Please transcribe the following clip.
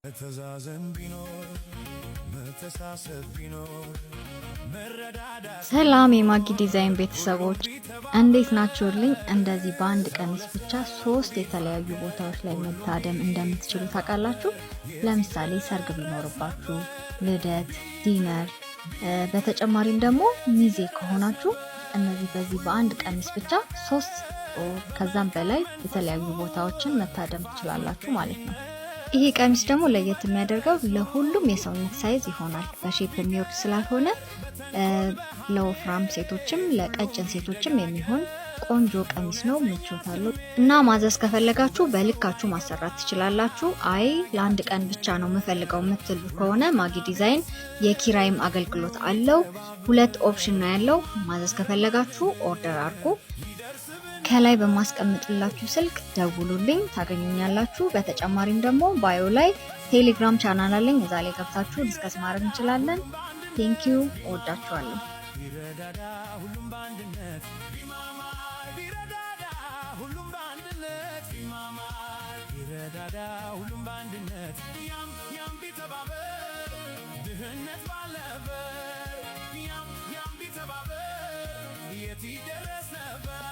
መተዛዘን ቢኖር፣ መተሳሰብ ቢኖር፣ መረዳዳት። ሰላም የማጊ ዲዛይን ቤተሰቦች፣ እንዴት ናችሁልኝ? እንደዚህ በአንድ ቀሚስ ብቻ ሶስት የተለያዩ ቦታዎች ላይ መታደም እንደምትችሉ ታውቃላችሁ? ለምሳሌ ሰርግ ቢኖርባችሁ፣ ልደት፣ dinner፣ በተጨማሪም ደግሞ ሚዜ ከሆናችሁ እነዚህ በዚህ በአንድ ቀሚስ ብቻ ሶስት ከዛም በላይ የተለያዩ ቦታዎችን መታደም ትችላላችሁ ማለት ነው። ይሄ ቀሚስ ደግሞ ለየት የሚያደርገው ለሁሉም የሰውነት size ይሆናል። በ shape የሚወርድ ስላልሆነ ለወፍራም ሴቶችም ለቀጭን ሴቶችም የሚሆን ቆንጆ ቀሚስ ነው። ምቾት አለው እና ማዘዝ ከፈለጋችሁ በልካችሁ ማሰራት ትችላላችሁ። አይ ለአንድ ቀን ብቻ ነው የምፈልገው የምትሉ ከሆነ ማጊ ዲዛይን የኪራይም አገልግሎት አለው። ሁለት option ነው ያለው። ማዘዝ ከፈለጋችሁ order አድርጉ። ከላይ በማስቀምጥላችሁ ስልክ ደውሉልኝ፣ ታገኙኛላችሁ። በተጨማሪም ደግሞ bio ላይ ቴሌግራም ቻናል አለኝ። እዛ ላይ ገብታችሁ discuss ማድረግ እንችላለን። Thank you፣ እወዳችኋለሁ። ቢረዳዳ ሁሉም በአንድነት፣ ቢረዳዳ ሁሉም በአንድነት፣ ቢረዳዳ ሁሉም በአንድነት፣ ያም ያም ቢተባበር ድህነት ባለበት፣ ያም ያም ቢተባበር የት ይደረስ ነበር?